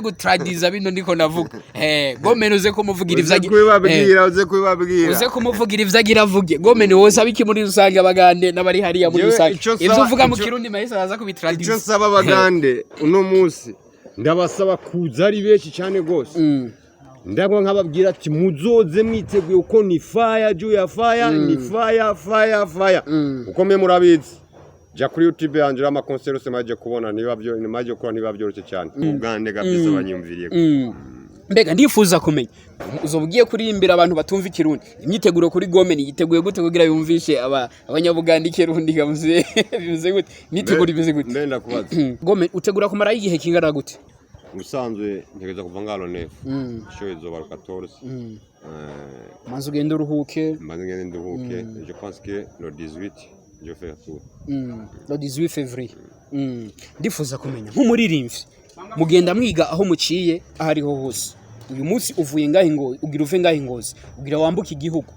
Gutradiza bino ndiko navuga, Gomene, uze kumuvugira Uze ivyo kubibabwira, uze kubibabwira. Uze kumuvugira ivyo agira avuge. Gomene, wose abiki muri rusange, abagande n'abari hariya muri Jewe rusange, ico ivyo uvuga mu Kirundi, mahise araza Icyo kubitradiza. nsaba abagande uno munsi, ndabasaba kuza ari benshi cyane rwose. Ndabwo nkababwira ati muzoze mwiteguye, uko ni fire juu ya fire, ni fire, fire, fire. Uko mwe murabizi, jya kuri YouTube yanjye, ama concert yose maje kubona, niba byo maje gukora, niba byoroshye cyane. Ugande kabisa banyumviriye. Mbega ndifuza kumenya, uzoba ugiye kuririmbira abantu batumva Ikirundi, imyiteguro kuri Gomeni yiteguye gute kugira yumvishe abanyabuganda Ikirundi? Kamuze bimeze gute? Imyiteguro imeze gute? Mbe ndakubaza. Gomeni, utegura kumarayo igihe kingana gute? Ubusanzwe ntegereza kuva ngalo 9, show izoba le 14. Maze ugende uruhuke. Mbanze ngende nduhuke. Je pense que le 18 je fais tout. Le 18 février. Ndifuza kumenya, nk'umuririmbyi mugenda mwiga aho muciye aho ariho hose, uyu munsi uvuye ngaho Ingozi, ugira uve ngaho Ingozi, ugira wambuke igihugu,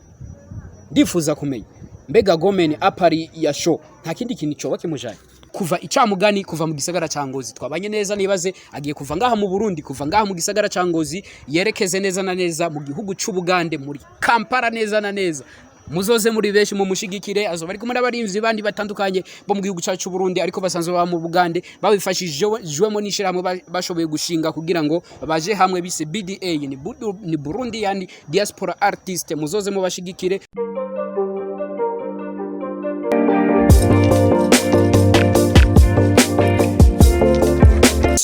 ndifuza kumenya, mbega Gomene, à part ya show, nta kindi kintu coba kimujanye kuva icamugani, kuva mu gisagara ca Ngozi? Twabanye neza, nibaze agiye kuva ngaha mu Burundi, kuva ngaha mu gisagara ca Ngozi, yerekeze neza na neza mu gihugu c'Ubugande, muri Kampala neza na neza. Muzoze muri benshi mumushigikire. Azoba ari kumwe n'abarimvyi bandi batandukanye bo mu gihugu cyacu Burundi, ariko basanzwe baba mu Bugande, babifashijwemo n'ishirahamwe bashoboye gushinga kugira ngo baje hamwe, bise BDA, ni Burundian Diaspora Artist. Muzoze mubashigikire.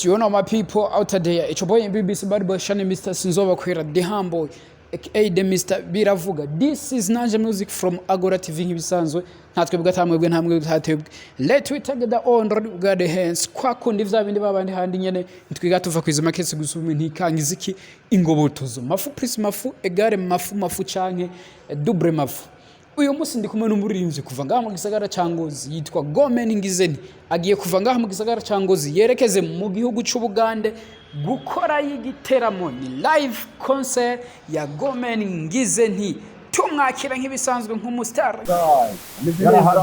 You know my people out there, it's your boy BBC Bad Boy Shani, Mr. Sinzoba Kwira, the humble, aka the Mr. Biravuga. This is Nanje Music from Agora TV. Nk'ibisanzwe, nta twebwe atamwebwe, nta mwebwe ntatwebwe. Let we take the on God hands, kwa kundi vya bindi babandi handi nyene, ntitwiga tuva kwizima kese gusuma ntikangiza iki ingobotozo mafu plus mafu égale mafu mafu canke double mafu. Uyu munsi ndi kumwe n'umuririmbyi kuva ngaha mu gisagara ca Ngozi, yitwa Gomen Ngizeni. Agiye kuva ngaha mu gisagara ca Ngozi yerekeze mu gihugu c'Ubugande gukora y'igiteramo, ni live concert ya Gomen Ngizeni. Tumwakira nk'ibisanzwe nk'umustar. Yarahara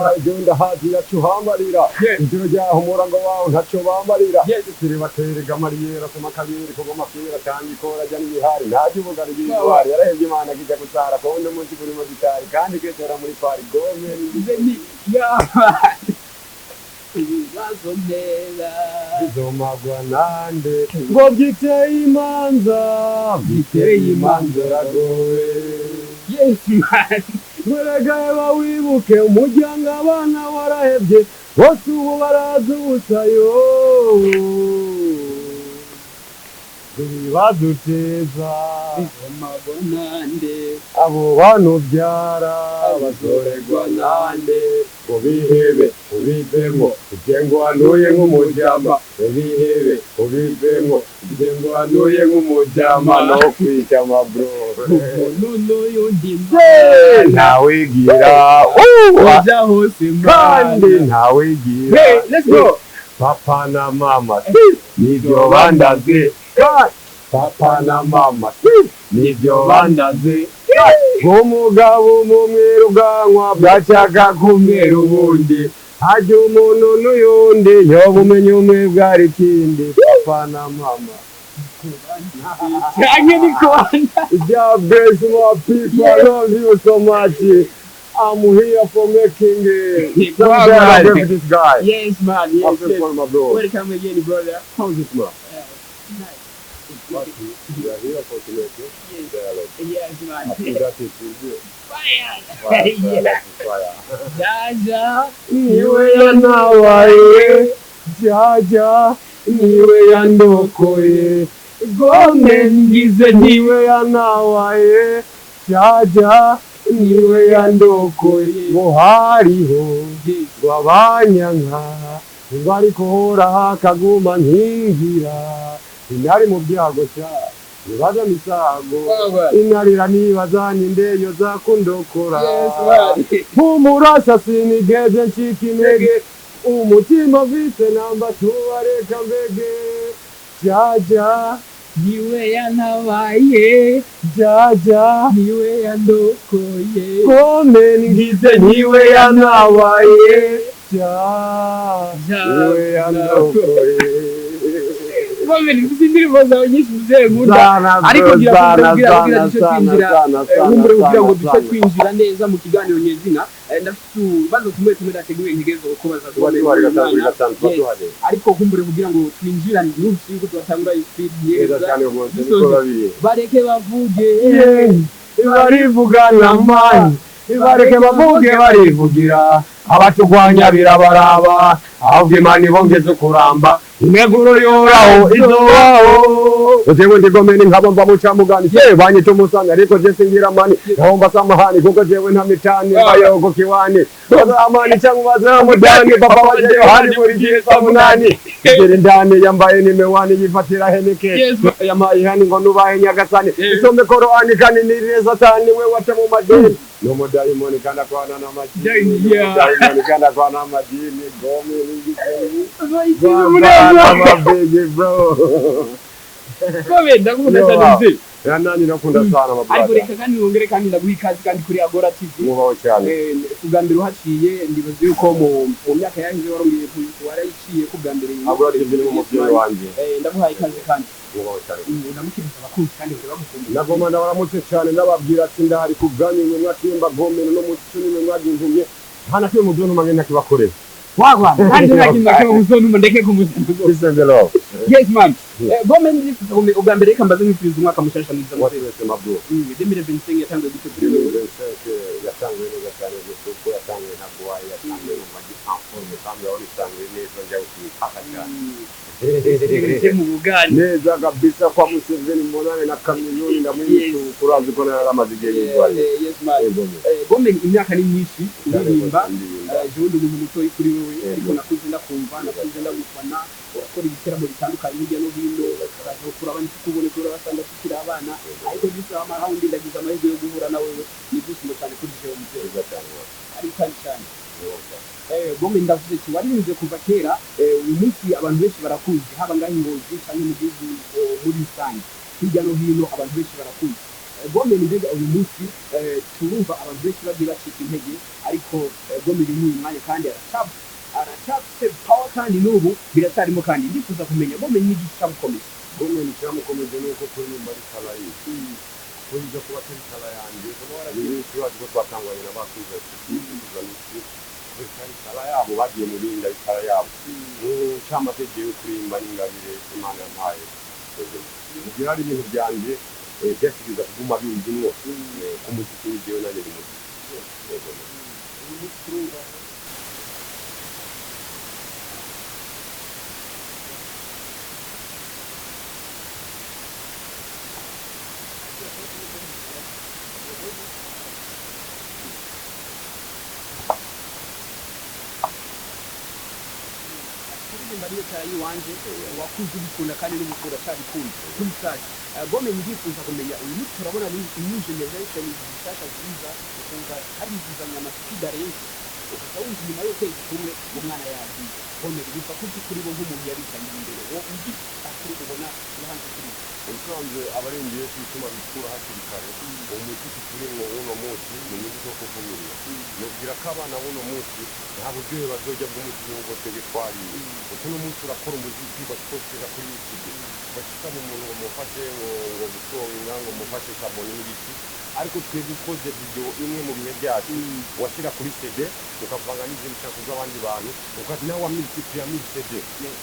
hazi yacuhambarira ijoro ryaho umurango wawe ntaco bambarira, turi baterega mariyera soma kabiri kugoma kwira kandi ikora rya n'ibihari ntajya ubugari bw'ibihari yarahevye Imana akija gusara kubona umunsi kuri muzikari kandi ketora muri pari Gome. Ibibazo ntera Bizomagwa nande ngo byiteye imanza, byiteye imanza ragowe. Yes man. Mweragaye bawibuke umuryango, abana warahevye bose ubu barazi ubusayo ibibaduteza. Bizomagwa nande? Abo bantu byara bazoregwa nande ngo bihebe ubivemwo ibyo wanuye nk'umujyama, ubihebe ubivemwo ibyo wanuye nk'umujyama no kwica mabro. N'uyu Ntawigira uja hose. Kandi ntawigira. Hey, let's go. Papa na mama nibyo bandaze, papa na mama nibyo bandaze. Nk'umugabo umumwera ubwanwa bwacyaga kumwera ubundi, hajya umuntu n'uyundi yoba umenya umwe bwari ikindi, papa na mama. Canke ni Rwanda. God bless my people. I love you so much. I'm here for making it. Some Wow, dialogue man. with this guy. Yes man, yes, After yes. for my bro. Welcome again, brother. How's it, man? Nice. We are here for to make it. Dialogue. Yes man. I think that it will be. Fire. Fire, Yeah. fire, fire. Jaja. Niwe yanabaye Jaja, niwe yandokoye Gome. Ngize nti Niwe yanabaye Jaja, niwe yandokoye, ngo hariho ngo abanyanka ngo ariko horaho akaguma nkingira, inari mu byago sha nibaza misago inarira nibaza nindeyo zakundokora. Yes man. Humurasa sinigeze ncika intege, umutima mfise namba tubareka mbege Jaja. Niwe yantabaye. Jaja. Niwe yandokoye. Kome ngize niwe yanabaye Ja, niwe yandokoye. Gomeni, mfite indirimbo zawe nyinshi muzeye nkunda, Sana, ariko bro, ngira sana, kugira sana, kugira duce sana, twinjira sana, sana, nkumbure kugira ngo sana, duce sana. twinjira neza mu kiganiro nyezina. Ndafite utubazo tumwe tumwe nateguye ntegerezwa kukubaza. Tuba Gomeni, tuhari uyu gatanu kuri mwana. gatanu, tuba Yes. tuhari. Ariko nkumbure kugira ngo twinjirane numvise yuko tubatangura speed Neza neza. cyane rwose, niko Dusoze. babiri. Bareke bavuge. Barivugana mani, bareke bavuge, barivugira. Abatugwanya birabaraba, ahubwo Imana ibongeze kuramba, imeguro yoraho izobaho. Jewe ndi Gomeni, nkaba mva muca mugani se banyita umusanga, ariko je singira mani nkaho mba samahani, kuko jewe nta mitani mbayeho ku kiwani bazamani cyangwa bazamudani. Papa waje Yohani buri gihe saa 8 kugera indani, yambaye nimewani, yifatira heneke. Yes. Yampaye ihani ngo nubahe Nyagasani, isome Korani kandi nirire Satani we wate mu madini n'umudayimoni kandi akwana n'amajini. N'umudayimoni kandi akwana n'amajini. Gomeni Muneza. Amabigi bro. Gomeni, ndagukunda cyane mzee. Ya, nanjye ndakunda sana Ariko mabrother. reka kandi wongere kandi ndaguha ikaze kandi kuri Agora TV. Mwubaho cyane. Ubwa mbere uhaciye, ndibaza yuko mu myaka yaheze warongeye warayiciye ku bwa mbere. Agora TV ni umubyeyi wanjye. Ndaguhaye ikaze kandi. Mwubaho cyane. Ndamukiriza abakunzi kandi bari bagukunda. Nagoma ndabaramutse cyane, ndababwira ati ndahari ku bwanyu mwe mwatimba Gomeni no munsi nimwe mwagintumye, nta na kimwe muzontuma ngenda kibakorera. Wagwa kandi nta kintu na kimwe muzonuma ndeke kumuzana. Peace and love. Yes man. Gomeni, ndifuza kumenya ubwa mbere, reka mbaze nkwifuriza umwaka mushasha mwiza mzee. Watuwese mabro. 2025 yatanguye gute kuri wewe? Yatanguye neza cyane gusa uko yatanguye ntabwo wayi yatanguye mu magi en forme, kandi urabona isanguye neza, njya gutaka cyane. Uje mu Bugande. Neza kabisa, kwa Museveni mbonane na Kamiliyoni ndamwiyusu kurazi ko naramaze igihe yitwaye. Yes man. Gomeni, imyaka ni myinshi uririmba. Jewe ndi umuntu mutoyi kuri wewe, ariko nakuze ndakumva, nakuze ndagufana. Urakora ibiteramo bitandukanye hirya no hino, ukaza kuraba ntitukubone kubera basanga tukiri abana, ariko bisaba amahawundi ndagize amahirwe yo guhura na wewe, ni ibyishimo cyane kuri jewe mzee. Neza cyane. Ari kandi cyane. Gomeni, ndavuze ati waririmbye kuva kera. Uyu munsi abantu benshi barakuzi, haba ngaho i Ngozi cyangwa mu gihugu muri rusange, hirya no hino abantu benshi barakuzi. Gomeni, mbega uyu munsi turumva abantu benshi bagiye bacika intege, ariko Gomeni nk'uyu mwanya kandi aracyafite power, kandi n'ubu biracyarimo. Kandi ndifuza kumenya, Gomeni, n'igiki cyamukomeye? Gomeni, cyamukomeje ni uko kuririmba ari talent yiwe, kuyiga kuba atari talent yanjye. Ni benshi bazi ko twatangwanye na bakuze misi kubera ari talent yabo, bagiye mu bindi ari talent yabo. Mu ncamake, jewe kuririmba n'ingabire Imana yampaye. Kugira ari ibintu byanjye byategereza kuguma bindimwo ku muziki, ni jewe nanjye ni muziki. Yego. Uyu munsi turumva kuririmba niyo talent y'iwanje, wakuze ubikunda kandi n'ubu uracyabikunda nk'umusaza. Gomeni, ndifuza kumenya, uyu munsi turabona ni new generation zishasha ziza, ukumva hari zizanye amaspeed arenze, ukaza wumva inyuma y'ukwezi kumwe umwana yagiye. Gomeni, biva kuki kuri bo nk'umuntu yabitangiye imbere, wo uzi akuru ubona uruhande kuri bo? Ubusanzwe abarinzi benshi bituma bikura hakiri kare. Uwo muziki turimwo uno munsi ni umuziki wo kuvumirira. Nubwira ko abana b'uno munsi nta buryohe bazojya bw'umuziki nk'ubwo twebwe twariye, kuko uno munsi urakora umuziki ugapostinga kuri YouTube, ugashyiramo umuntu ngo mufashe ngo gutonga, ngo mufashe sabone n'ibiki. Ariko twebwe ukoze video imwe mu bihe byacu, washyira kuri CD, ukavanga n'izindi nshako z'abandi bantu, nawe wa multiplier mille CD,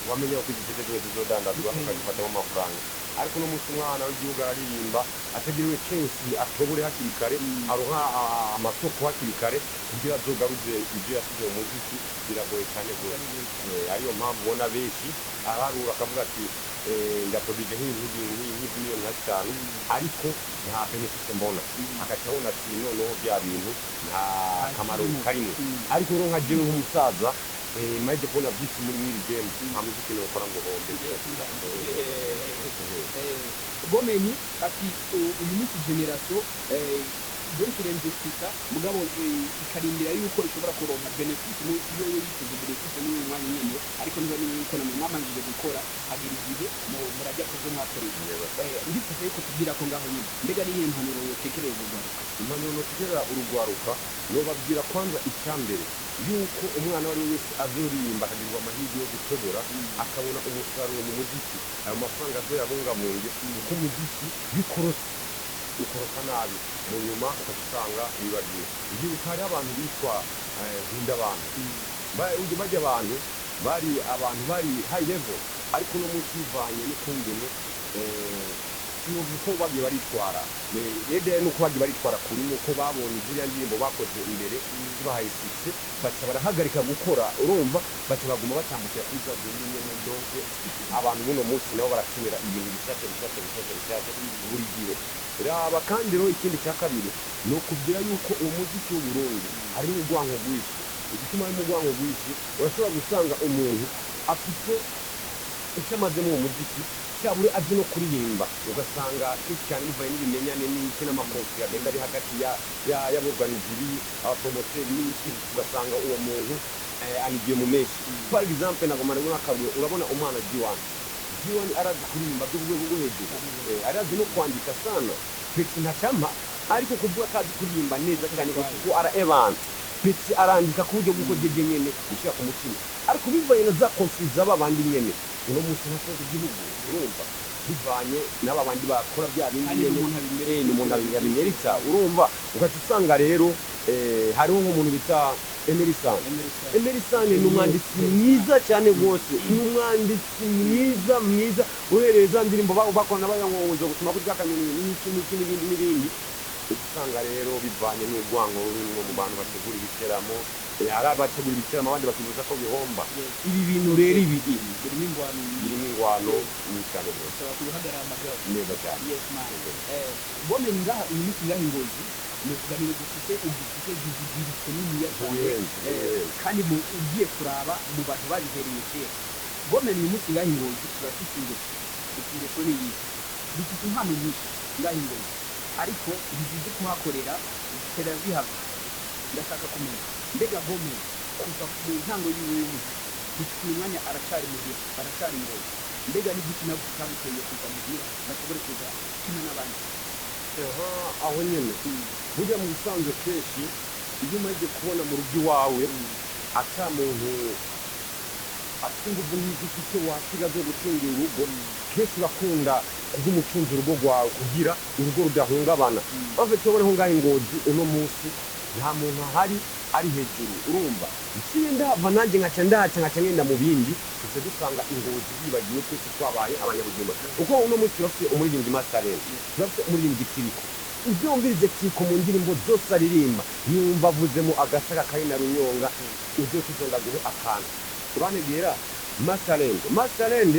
wamenya ko izi CD zose zizodandazwa, ukazifatamo amafaranga. Ariko uno munsi umwana w'igihugu araririmba ategeriwe chance atobore hakiri kare, aronka amasoko hakiri kare kugira azogaruze ibyo yasize mu muziki, biragoye cyane rwose. Ariyo mpamvu ubona benshi ararura akavuga ati ndaproduce nk'ibintu miliyoni nka 5, ariko nta bénéfice mbona, agaca abona ati noneho bya bintu nta kamaro karimo. Ariko rero nka jewe nk'umusaza, maze kubona byinshi muri mwiri game, nta muziki nokora ngo hombe. Gomeni ati uyu munsi generation Donc iremvestisa, mugabo ikarindira yuko ishobora kuronka bénéfice iyo yo yiteze bénéfice muri uyu mwanya nyene, ariko ntibamenye yuko namwe mwamanjije gukora, hagira igihe murajya kuzo mwakoreye. Ndifuza yuko tubwira ko ngaho nyine, mbega niyihe mpanuro wotekereye urugwaruka? Impanuro notegera urugwaruka, nobabwira kwanza icyambere yuko umwana uwo ari we wese azoririmba akagirirwa amahirwe yo gutobora, akabona umusaruro mu muziki, ayo mafaranga azoyabungabunge, kuko umuziki bikorose ukoroka nabi, mu nyuma ukaca usanga wibagiwe. Ndibuka hariho abantu bitwa Nkunda abantu. Bajya abantu bari abantu bari high level, ariko uno munsi bivanye n'ukungene sinovuga uko bagiye baritwara, rero nuko bagiye baritwara kuri nuko babonye ziriya ndirimbo bakoze imbere zibahaye succès, baca barahagarika gukora. Urumva, baca baguma batambukira kuri za zindi nyene. Donc abantu buno munsi nabo barakenera ibintu bishasha bishasha bishasha bishasha buri gihe. Raba kandi rero ikindi cya kabiri ni ukubwira yuko uwo muziki w'u Burundi harimo urwanko rwinshi. Igituma harimo urwanko rwinshi, urashobora gusanga umuntu afite icyo amaze mu muziki, cyabure azi no kuririmba, ugasanga kenshi cyane bivanye n'ibimenyane n'iki n'ama conflits agenda ari hagati y'abuganizi, abapromoteri n'iki, ugasanga uwo muntu anigiye mu menshi. Par exemple, nagomba ndabona akaruriro, urabona umwana G1. G1 arazi kuririmba byo ku rwego rwo hejuru, arazi no kwandika sana. Petit ntacampa, ariko kuvuga ko azi kuririmba neza cyane, kuko ara ebana Petit arandika ku buryo bw'uko jeje nyene bishyira ku mutima, ariko bivanye na za conflits z'aba bandi nyene, uno munsi ntasoza igihugu. Urumva, bivanye n'aba bandi bakora bya bindi Kandi nyene. n'umuntu abimerita. Ni umuntu abimerita. Urumva, ugaca usanga rero hariho nk'umuntu bita Emerson. Emerson ni umwanditsi mwiza cyane rwose, ni umwanditsi mwiza mwiza. Uhereye za ndirimbo bakorana bagira ngo uzo gutuma kurya akanyoni n'iki n'iki n'ibindi n'ibindi, usanga rero bivanye n'urwango rurimwo mu bantu bategura ibiteramo. Hari abategura ibiteramo, abandi bakibuza ko bihomba. Ibi bintu rero ibi Birimo ingwano. Birimo ingwano nyinshi cyane rwose. Bisaba kuhagarara amagabo. Neza cyane. Yes man. Bomenya ngaha uyu munsi ngaha i Ngozi nuvuga ni dufite ugifite visibility niniya cyane. Ubuhenzi, ubuhenzi. Kandi mu ugiye kuraba mu bantu babihereye kera, bomenya uyu munsi ngaha i Ngozi turafite ingeso. Ingeso ni iyi: dufite impano nyinshi ngaha i Ngozi, ariko ntizizi kuhakorera, zitera zihava. Ndashaka kumenya, mbega Gome kuva mu ntango yiwe y'umuziki gushika uyu mwanya aracari muhira, aracari Ngozi, mbega n'igiki nabwo cyamuteye kuva muhira bashobore kuza kimwe n'abandi? Aha, aho nyene burya mu bisanzwe kenshi iyo umaze kubona mu rugo iwawe ata muntu afite ingufu nk'izo ufite wasiga zo gucungira urugo, kenshi urakunda kubw'umucunzi urugo rwawe kugira urugo rudahungabana. Bafite ubona ngaho i Ngozi uno munsi nta muntu ahari ari hejuru. Urumva, nsiye ndahava nanjye nkaca ndahaca, nkaca ngenda mu bindi, tuce dusanga i Ngozi bibagiwe twese twabaye abanyabuzima. Kuko uno munsi turafite umuririmbyi Masterland, turafite umuririmbyi Kiriko. Ubyumvirize Kiriko mu ndirimbo zose aririmba, yumva avuzemo agasaka kari na runyonga, uzotuzo ndaguhe akantu urantegera. Masterland, Masterland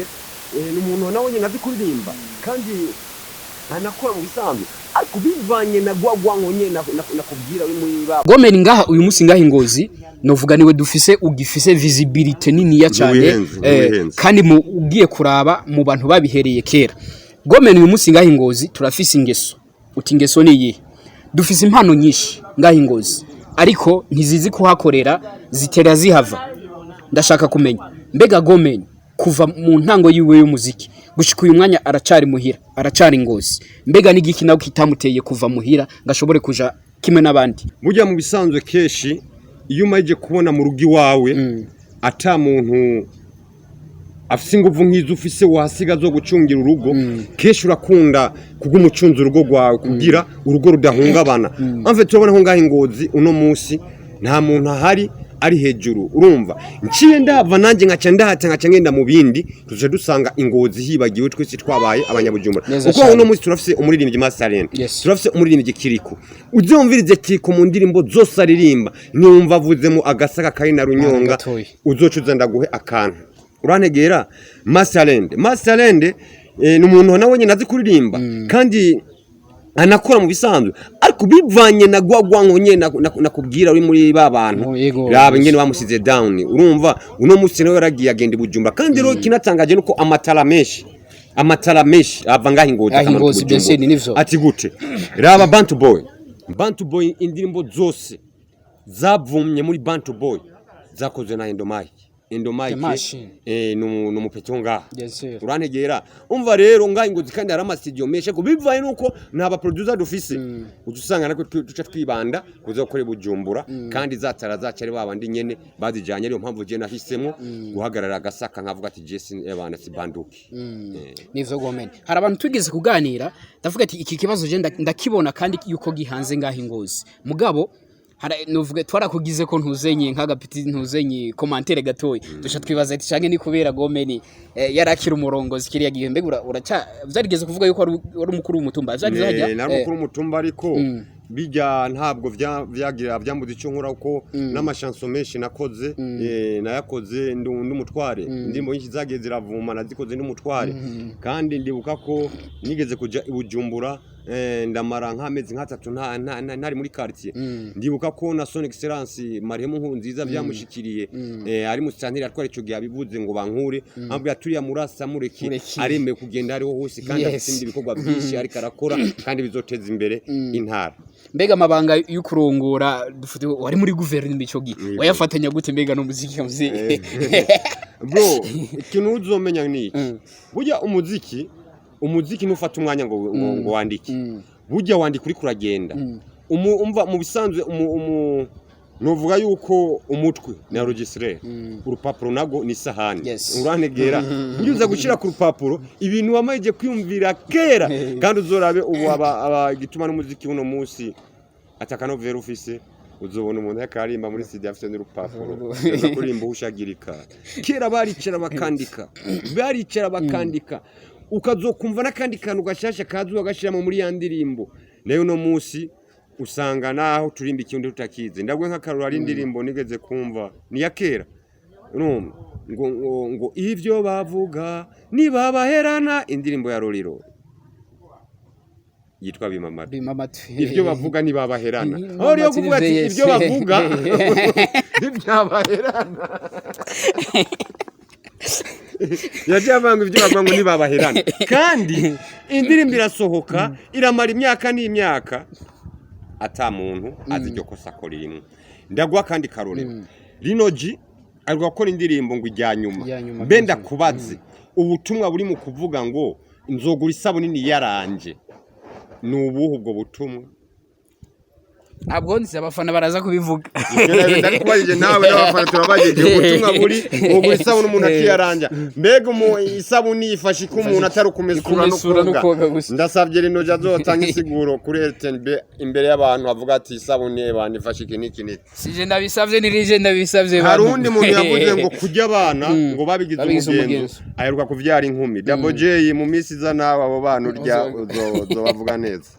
ni umuntu nawe nyine azi kuririmba kandi anakora mu bisanzwe, ariko bivanye na gwa nyene nakubwira uri muri ba Gomeni ngaha uyu munsi ngaha i Ngozi novuga niwe dufise ugifise visibility niniya cyane. Ntiwihenze, ntiwihenze. Kandi mu ugiye kuraba mu bantu babihereye kera, Gomeni uyu munsi ngaha i Ngozi turafise ingeso. Uti ingeso ni iyihe? Dufise impano nyinshi ngaha i Ngozi, ariko ntizizi kuhakorera, zitera zihava. Ndashaka kumenya, mbega Gomeni kuva mu ntango yiwe y'umuziki gushika uyu mwanya aracari muhira, aracari Ngozi, mbega n'igiki nawe kitamuteye kuva muhira ngo ashobore kuja kimwe n'abandi? Burya mu bisanzwe kenshi iyo umaze kubona mu rugo iwawe ata muntu afise ingufu nk'izo ufise wasiga zo gucungira urugo, kenshi urakunda kubw'umucunzi urugo rwawe kugira urugo rudahungabana. En fait, turabona ko ngaho i Ngozi uno munsi nta muntu ahari ari hejuru. Urumva, nciye ndahava nanjye nkaca ndahaca, nkaca ngenda mu bindi, tuce dusanga i Ngozi hibagiwe twese twabaye abanyabujumbura. Neza Kuko cyane. uno munsi turafise umuririmbyi Masterland, turafise umuririmbyi Kiriko. Uzumvirize Kiriko mu ndirimbo zose aririmba, niwumva avuzemo agasaka kari na runyonga, Gatoyi. uzocuza ndaguhe akantu urantegera. Masterland, Masterland ni umuntu nawe nyine azi kuririmba kandi anakora mu bisanzwe, ariko bivanye na gwa nyene nakubwira uri muri ba bantu. Oh, yego. Raba ingene bamusize down. Urumva, uno munsi nawe yaragiye agenda i Bujumbura. Kandi rero kinatangaje nuko amatara menshi ava ngaho i Ngozi Ngaho akamanuka i Ngozi, i Bujumbura. Beseni, nivyo. Ati gute? Raba Bantu Boy. Bantu Boy, indirimbo zose zavumye muri Bantu Boy zakozwe na Endomike. Endomike The Machine. Ni umupeti wo ngaha. Yes sir. Urantegera? Umva rero, ngaha Ingozi kandi hari amasitudiyo menshi, ariko bivaye nuko nta ba producer dufise, uca usanga natwe duca twibanda kuza gukora i Bujumbura, kandi zatara zacu ari babandi nyene bazijanye. Ariyo mpamvu je nahisemo guhagarara agasaka nkavuga ati je ebana si banduki. Nivyo gomene. Hari abantu tugeze kuganira, ndavuga ati iki kibazo je ndakibona kandi yuko gihanze ngaho Ingozi, mugabo nuvuga twarakugize ko ntuzenye nk'agapiti, ntuzenye commentaire gatoyi, duca twibaza ati canke ni kubera gomeni yarakira umurongozi kiriya gihe. Mbega uraca vyarigeze kuvuga yuko wari umukuru w'umutumba, vyarigeze hajya? Nari umukuru w'umutumba, ariko bijya ntabwo vyagira vyambuza icyo nkora, kuko n'amashanso menshi nakoze nayakoze nd'umutware. Indirimbo nyinshi zagiye ziravuma nazikoze nd'umutware. Kandi ndibuka ko nigeze kuja i Bujumbura, ndamara nk'amezi nk'atatu ntari muri quartier. Ndibuka ko na son excellence Marihemu Nkurunziza vyamushikiriye, ari mu santire atwara ico gihe, abivuze ngo bankure, ambwira turiya murasa mureke, Mureke. aremewe kugenda ariho hose kandi afite ibindi bikorwa byinshi ariko arakora kandi bizoteza imbere intara. Mbega amabanga yo kurongora, dufite wari muri guverinoma ico gihe, wayafatanya gute mbega n'umuziki muziki? Bro, ikintu uzomenya ni iki: burya umuziki ntufata umwanya ngo wandike. Burya wandika uriko uragenda. Umva, mu bisanzwe nuvuga yuko umutwe ni registre, urupapuro nago ni isahani. Urantegera? Burya uza gushyira ku rupapuro ibintu wamaze kwiyumvira kera. Kandi uzorabe ubu aba igituma n'umuziki uno munsi atakanovera ufise, uzobona umuntu yakaririmba muri studio afite n'urupapuro, aza kuririmba ushagirika. Kera baricara bakandika, baricara bakandika, ukazokumva n'akandi kantu gashasha kaza ugashyiramo muri ya ndirimbo. Nayo uno munsi usanga naho turimba ikindi tutakizi. Ndabwo nk'akarura, ari indirimbo nigeze kumva ni iya kera, urumva ngo ivyo bavuga nibabaherana, indirimbo ya Roriro yitwa Bimamara. Bima amatwi. Ibyo bavuga ntibabaherana. Bima Aho rero amatwi. Kuvuga ati Ni ibyo bavuga ntibyabaherana, yagiye avuga ngo ibyo bavuga ngo ntibabaherana, kandi indirimbo irasohoka iramara imyaka n'imyaka ata muntu azi iryo kosa ko ririmo. Ndaguha kandi karorero: Rino G ari gukora indirimbo ngo ijya nyuma. Ijya nyuma. Mbe ndakubaze, ubutumwa buri mu kuvuga ngo nzogura isabuni yaranje ni ubuhe ubwo butumwa? Ntabwo nzi, abafana baraza kubivuga. Ndakubajije nawe n'abafana turabajije ubutumwa buri ugura isabuni umuntu akiyaranja. Mbega isabuni yifasha ko umuntu atari ukumesura no Kumesura no koga? Koga gusa. Ndasabye rino azotanga insiguro kuri RTNB imbere y'abantu, avuga ati isabuni abantu ifasha iki n'iki n'iki. Sije ndabisavye, ni rije ndabisavye. Hari Bantu. uwundi muntu yavuze ngo kurya abana ngo babigize Babigize umugenzo, umugenzo. Aheruka kuvyara inkumi. Double J, mu minsi iza nawe abo bana urya uzobavuga neza.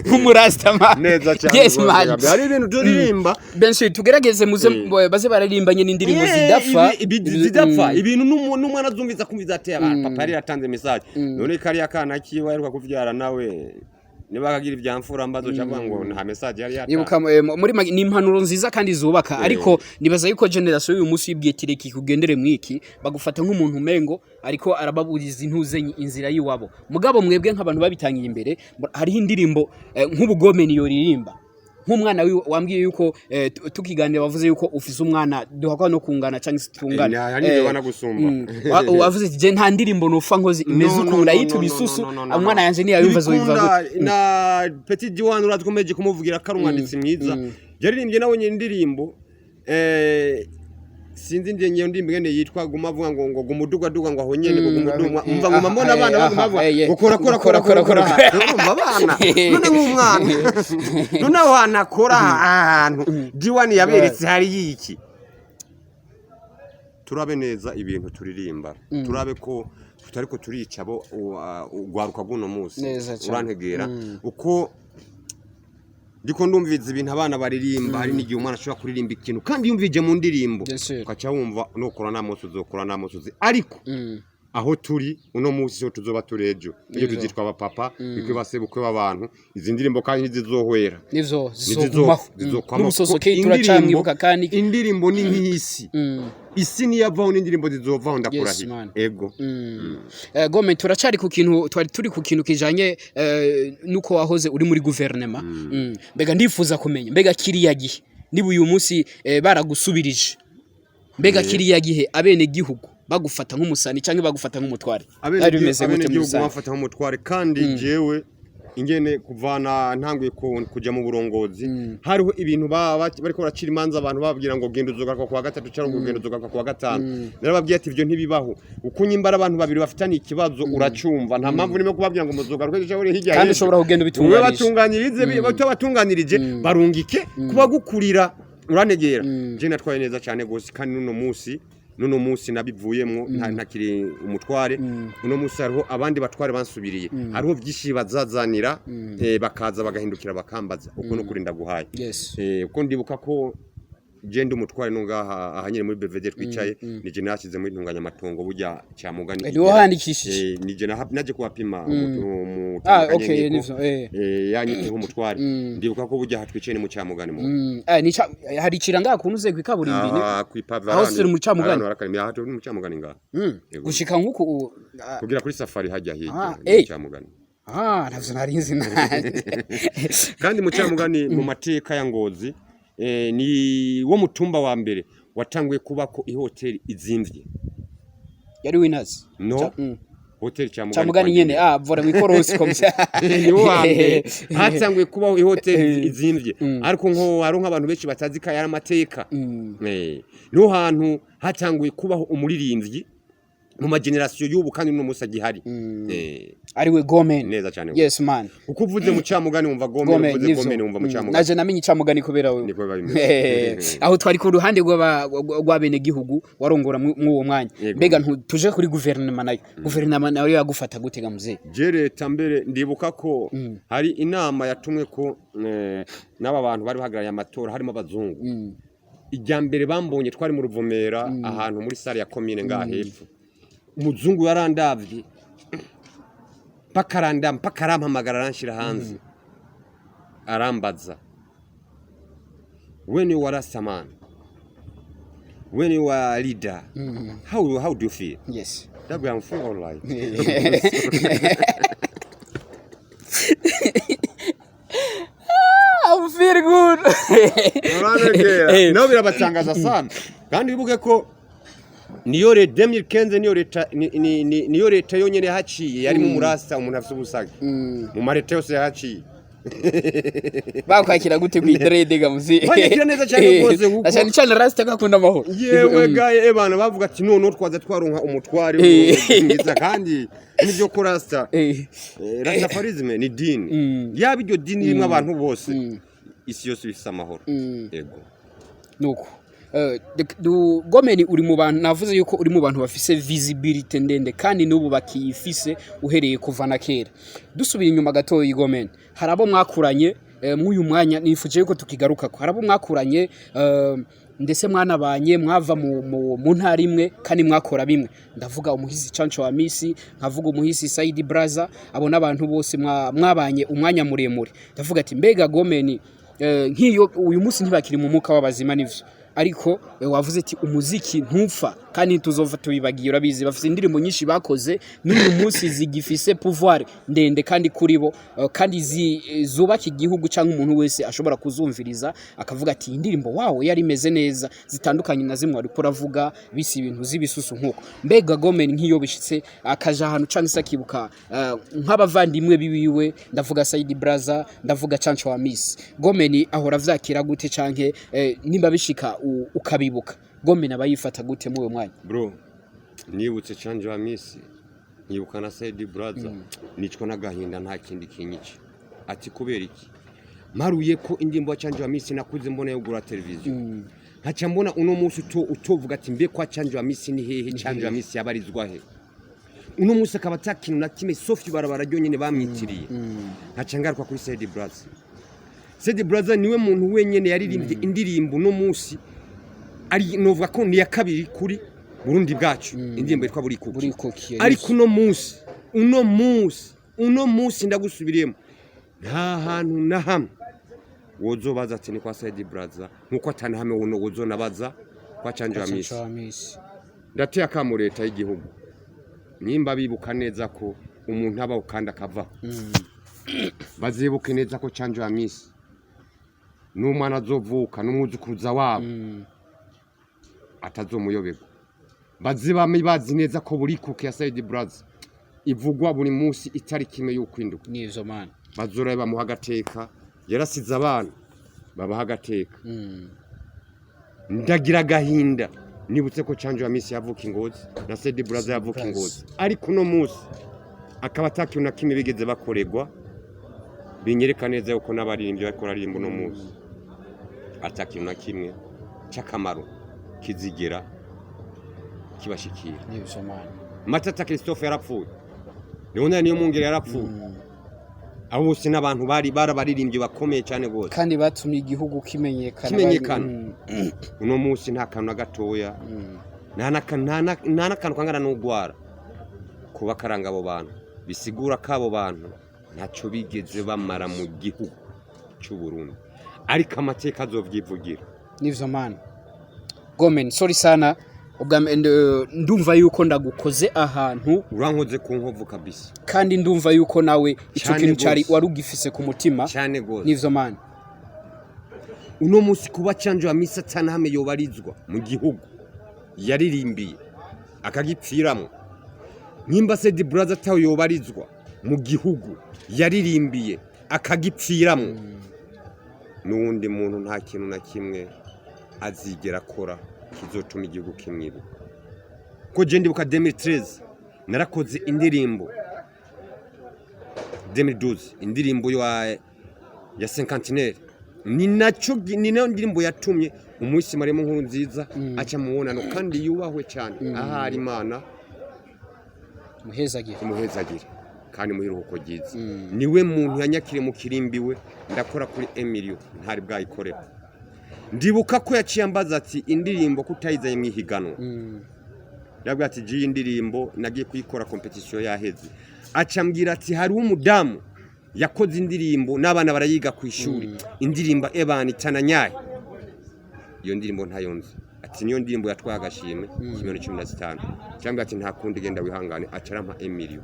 Nk'umurasta man. Neza cyane Yes rwose. man. Gabi. Hari ibintu turirimba. Benshi tugerageze muze baze bararimbanye n'indirimbo zidapfa. Zidapfa, ibintu n'umwana azumviza kumviza ati papa yari yatanze message. None kariya kana kiwe aheruka kuvyara nawe niba akagira ivyamfura mbazo avuga ngo nta message yari yatanze. Nibuka muri ni impanuro nziza kandi zubaka, ariko nibaza yuko generation y'uyu munsi yibwiye kireki kugendere mwiki, bagufata nk'umuntu umengo ariko arababuriza intuzenyi inzira y'iwabo. Mugabo mwebwe nk'abantu babitangiye imbere, hariho indirimbo nk'ubugome niyo ririmba nk'umwana wiwe wambwiye yuko tukiganira bavuze yuko ufise umwana duhakwa no kungana cyangwa se tungana. Hari n'ibyo banagusumba. Wavuze ati je nta ndirimbo nufa nkoze imeze No, no, ukuntu no, ndayita no, no, ibisusu, no, no, no, umwana no. yanje ntiyayumva azoyiva Ibikunda gute? Na Petit Diwan uratwomeje kumuvugira ko ari umwanditsi mwiza, yaririmbye nawe nyine indirimbo, sinzi ndiye ngiyo ndirimbo ingene yitwa, guma avuga ngo gumuduga duga ngo aho nyene ngo gumuduga. Umva nguma mbona abana baguma bavuga ngo kora kora kora kora kora. Urumva abana none nk'umwana none aho hantu akora, ahantu Diwan yaberetse hari yiki. Turabe neza ibintu turirimba, turabe ko tutariko turica abo ugwaruka bw'uno munsi. Neza cane. Urantegera? Uko ndiko ndumviza ibintu abana baririmba, hari n'igihe umwana ashobora kuririmba ikintu kandi yumvije mu ndirimbo Yes, sir. ukaca wumva nukora nta munsi uzokora nta munsi uzi, ariko Aho turi uno munsi so tuzoba turi ejo. Iyo Nivyo. tuzitwa abapapa, bikwe basebukwe b'abantu. Izi ndirimbo kandi ntizizohwera. Nivyo, Ntizizo- zizogumaho. Zizokwamaho. N'ubusoso Kuko turacamwibuka kandi. Indirimbo ni nk'isi. Isi niyavaho n'indirimbo zizovaho, ndakurahiye. Man. Ego. Gome, turacari ku kintu twari turi ku kintu kijanye nuko wahoze uri muri guverinema. Mbega ndifuza kumenya, mbega kiriya gihe, niba uyu munsi baragusubirije, mbega kiriya gihe abene gihugu bagufata nk'umusani cyangwa bagufata nk'umutware, byari bimeze gute muri Abenegihugu rusange? bamfata nk'umutware. Kandi jewe ingene kuvana ntanguye kuja mu burongozi, hariho ibintu bariko baracira imanza abantu, bababwira ngo genda uzogaruka kuwa gatatu cyangwa ngo genda uzogaruka kuwa gatanu. Narababwiye ati ibyo ntibibaho, uko nyimbara abantu babiri bafitanye ikibazo uracumva, nta mpamvu nimo kubabwira ngo muzogaruke ejo hirya Kandi y'ejo. ushobora kugenda Wowe ubitunganije. Batunganirize, batabatunganirije barungike kubagukurira, uranegera. Je natwaye neza cyane gose, kandi nuno munsi nabivuyemwo, ntakiri umutware. Uno munsi hariho abandi batware bansubiriye, hariho byinshi bazazanira, bakaza bagahindukira bakambaza uko nukuri ndaguhaye. Uko ndibuka ko je ndi umutware no ngaha ahanyene muri BVD twicaye, nije nasize muri ntunganyamatongo burya cyamugani. Niwo handikishije? Nije naje kuwapima. Ah, okay, nivyo. Yanyite nk'umutware. Ndibuka ko burya hatwicaye ni mu cyamugani mu Eh, ni hari ikiranga kuntu uze kwikaburimbi ni Aha kwipave. Aho siri mu Camugani? Ahantu harakarimi, aha turi mu Camugani ngaha. Yego. Gushika nkuku ah, Kugira kuri safari hajya hirya Ah, ni mu eh. Camugani. Ah, ntavyo nari nzi nanje. Kandi mu Camugani, mu mateka ya Ngozi, ni wo mutumba wa mbere watanguye kubako ihoteli izimvye. Yari Winners? No. Hoteli Camugani. Camugani nyene, ah, vora mwikorosi komsa. Ni wo wa mbere hatanguye kubaho ihoteli izimvye, ariko nko hari nk'abantu benshi batazi ko yari amateka. Niho hantu hatanguye kubaho umuririmbyi mu ma génération y'ubu, kandi n'uno munsi agihari. Ariwe Gomen. Neza cyane. Yes man. Uko uvuze mu Camugani wumva Gomen, Gomen uvuze nivyo. Gomen wumva mu Camugani. Naje namenye Icamugani kubera wewe. Niko biba bimeze. Aho twari ku ruhande rw'abene gihugu warongora mw'uwo mwanya. Yego. Mbega tuje kuri guverinoma nayo, guverinoma nayo yagufata gute ga muzee? Je leta mbere ndibuka ko hari inama yatumwe ko n'aba bantu bari bahagarariye amatora, harimo abazungu. Ijya mbere bambonye twari mu Ruvumera, ahantu muri salle ya komine ngaha hepfo. Umuzungu yarandavye mpaka aranda, mpaka arampamagara, aranshyira hanze, arambaza: "When you are a man, when you are a leader, how do you feel?" Ndabwira: "I'm feel all right." I feel good. Uranegera. Nabo birabatangaza sana. Kandi wibuke ko niyo leta 2015, niyo leta niyo leta yonyene yahaciye yarimo umurasta, umuntu afite ubusage mu mareta yose yahaciye. Bakwakira gute ku iterede ga muzee? Banyakira neza cyane rwose, Na cyane cyane rasta gakunda amahoro. Yewe gaye, ebana bavuga ati none twaza twaronka umutware mwiza. Kandi nibyo ko rasta, rastafarisme ni dini. Yaba iryo dini rimwe abantu bose, isi yose ifise amahoro. Yego. Nuko Gomeni, uri mu bantu navuze yuko uri mu bantu bafise visibility ndende kandi n'ubu bakiyifise uhereye kuva na kera. Dusubira inyuma gatoya, Gomeni, hari abo mwakuranye mw'uyu mwanya nifuje yuko tukigarukako. Hari abo mwakuranye, ndetse mwanabanye, mwava mu ntara imwe kandi mwakora bimwe. Ndavuga umuhisi Canco wa Misi, nkavuga umuhisi Saidi Braza. Abo n'abantu bose mwabanye umwanya muremure. Ndavuga ati mbega Gomeni, nk'iyo uyu munsi ntibakiri mu mwuka w'abazima, nivyo, ariko wavuze ati umuziki ntupfa kandi ntituzova tubibagiye. Urabizi, bafite indirimbo nyinshi bakoze n'uyu munsi zigifise pouvoir ndende kandi kuri bo, kandi zubaka igihugu cyangwa umuntu wese ashobora kuzumviriza akavuga ati iyi ndirimbo wawo yari imeze neza, zitandukanye na zimwe wariko uravuga bisi ibintu z'ibisusu nkuko. Mbega Gomen, nk'iyo bishitse akaja ahantu cyangwa se akibuka nk'abavandimwe biwiwe, ndavuga Saidi Braza, ndavuga Canco wa Miss, Gomen ahora avyakira gute? Canke nimba bishika ukabibuka, Gomen aba yifata gute muri uwo mwanya? Bro, nibutse Canjo wa Misi, nkibuka na Saidi Braza, nicwa n'agahinda, nta kindi kinyica. Ati kubera iki? Maruye ko indirimbo ya Canjo wa Misi nakuze mbona yo gura televiziyo, nkaca mbona uno munsi utovuga ati mbe kwa Canjo wa Misi ni hehe, Canjo wa Misi yabarizwa he? Uno munsi akaba ata kintu na kimwe sauf ibarabara ryonyene bamwitiriye. Nkaca ngaruka kuri Saidi Braza. Saidi Braza niwe muntu wenyene yaririmbye indirimbo uno munsi ari novuga ko ni iya kabiri kuri Burundi bwacu, indirimbo yitwa Burikuki. Burikukiye. Ariko uno munsi ndagusubiriyemo, nta hantu na hamwe wozobaza ati ni kwa Saidi Brazza, nkuko atana hamwe wono wozonabaza kwa Canjo Hamisi. Hamisi. Ndateye akamo leta y'igihugu, nimba bibuka neza ko umuntu abaho kandi akavaho, bazibuke neza ko Canjo Hamisi n'umwana azovuka n'umwuzukuruza wabo atazomuyoberwa. Bazibame bazi neza ko Burikuki ya Saidi Brazza ivugwa buri munsi itariki imwe y'ukwindwi. Nivyo, man. Bazorabe bamuha agateka, yarasize abana, babaha agateka. Ndagira agahinda nibutse ko Canjo Hamisi yavuka i Ngozi na Saidi Brazza yavuka i Ngozi, ariko uno munsi akaba atakintu na kimwe bigeze bakorerwa. Binyereka neza yuko n'abaririmbyi bariko bararirimba uno munsi atakintu na kimwe c'akamaro kizigera kibashikira. Nivyo, man. Matata Christophe yarapfuye, Leonard Niyomwungere yarapfuye, abo bose n'abantu bari barabaririmbyi bakomeye cyane rwose. Kandi batumye igihugu kimenyekana. Kimenyekana. Uno munsi nta kantu na gatoya, nta n'akantu kangana n'ugwara kuba karanga abo bantu, bisigura ko abo bantu ntacyo bigeze bamara mu gihugu cy'u Burundi, ariko amateka azovyivugira. Nivyo, man. Gomen, sorry sana, ubwa ndumva yuko ndagukoze ahantu. Urankoze ku nkovu kabisa. Kandi ndumva yuko nawe ico Cane kintu cari gose. wari ugifise ku mutima. Cyane gose. Nivyo, man. Uno munsi kuba Canjo Hamisi atanahame yobarizwa mu gihugu yaririmbiye akagipfiramo, nimba Saidi Brazza atawe yobarizwa mu gihugu yaririmbiye akagipfiramo, n'uwundi muntu nta kintu na kimwe azigera akora kizotuma igihugu kimwibuka. Ko je ndibuka 2013 narakoze indirimbo, 2012 indirimbo ya cinquantenaire, ni naco ni nayo ndirimbo yatumye umunsi maremo nkuru nziza aca mubonano, kandi yubahwe cyane ahari Imana Muhezagire. Imuhezagire kandi muhe iruhuko ryiza. Niwe muntu yanyakiriye mu kirimbi we, ndakora kuri Emilio ntari bwayikorera. Ndibuka ko yaciye ambaza ati: "Indirimbo kutayizanye mu ihiganwa?" Yabwiye ati: "Jiyi indirimbo nagiye kuyikora compétition yaheze." Aca ambwira ati: "Hariho umudamu yakoze indirimbo n'abana barayiga ku ishuri, indirimbo ebana itananyaye, iyo ndirimbo ntayo nzi." Ati: "Niyo ndirimbo yatwaye agashimwe 15 miliyoni." Cyangwa ati: "Nta kundi, genda wihangane." Aca arampa Emilio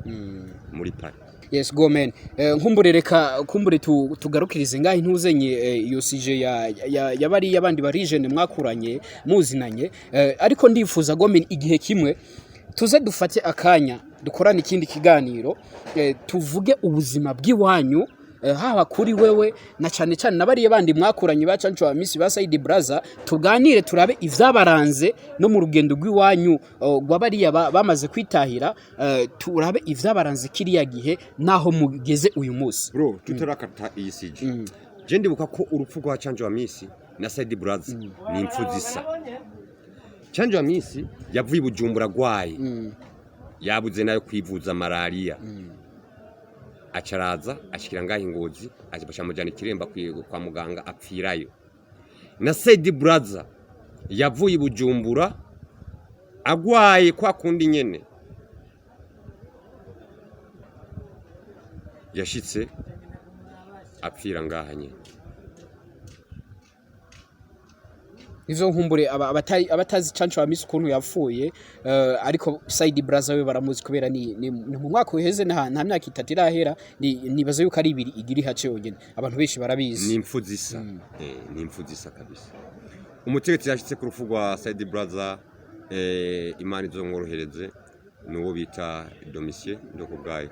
muri Paris. Yes, Gomen. Nkumbure reka kumbure tugarukirize ngaho intuzenye iyo sujet ya bariya bandi barijene mwakuranye muzinanye, ariko ndifuza, Gomen, igihe kimwe tuze dufate akanya dukorane ikindi kiganiro, tuvuge ubuzima bw'iwanyu, haba kuri wewe na cyane cyane na bariya bandi mwakuranye ba Canjo Hamisi, ba Saidi Brazza, tuganire turabe ivyabaranze no mu rugendo rw'iwanyu rwa bariya bamaze kwitahira, turabe ivyabaranze kiriya gihe naho mugeze uyu munsi. Bro, tutarakata iyi sujet, je ndibuka ko urupfu rwa Canjo Hamisi na Saidi Brazza ni impfu zisa. Canjo Hamisi yavuye i Bujumbura agwaye, yabuze nayo kwivuza malaria, acaraza ashikira ngaho i Ngozi, bacamujana ikiremba kwa muganga, apfirayo. Na Saidi Brazza yavuye i Bujumbura agwaye kwa kundi nyene, yashitse apfira ngaha nyene. Ivyo nkumbure abatazi Canjo Hamisi ukuntu yapfuye, ariko Saidi Brazza we baramuzi kubera ni mu mwaka uheze, nta myaka 3 irahera, nibaza yuko ari 2 igira ihace yonyene, abantu benshi barabizi. Ni impfu zisa, ni impfu zisa kabisa. Umutegetsi yashitse ku rupfu rwa Saidi Brazza, Imana izomworohereze, ni uwo bita Domitien Ndokubwayo,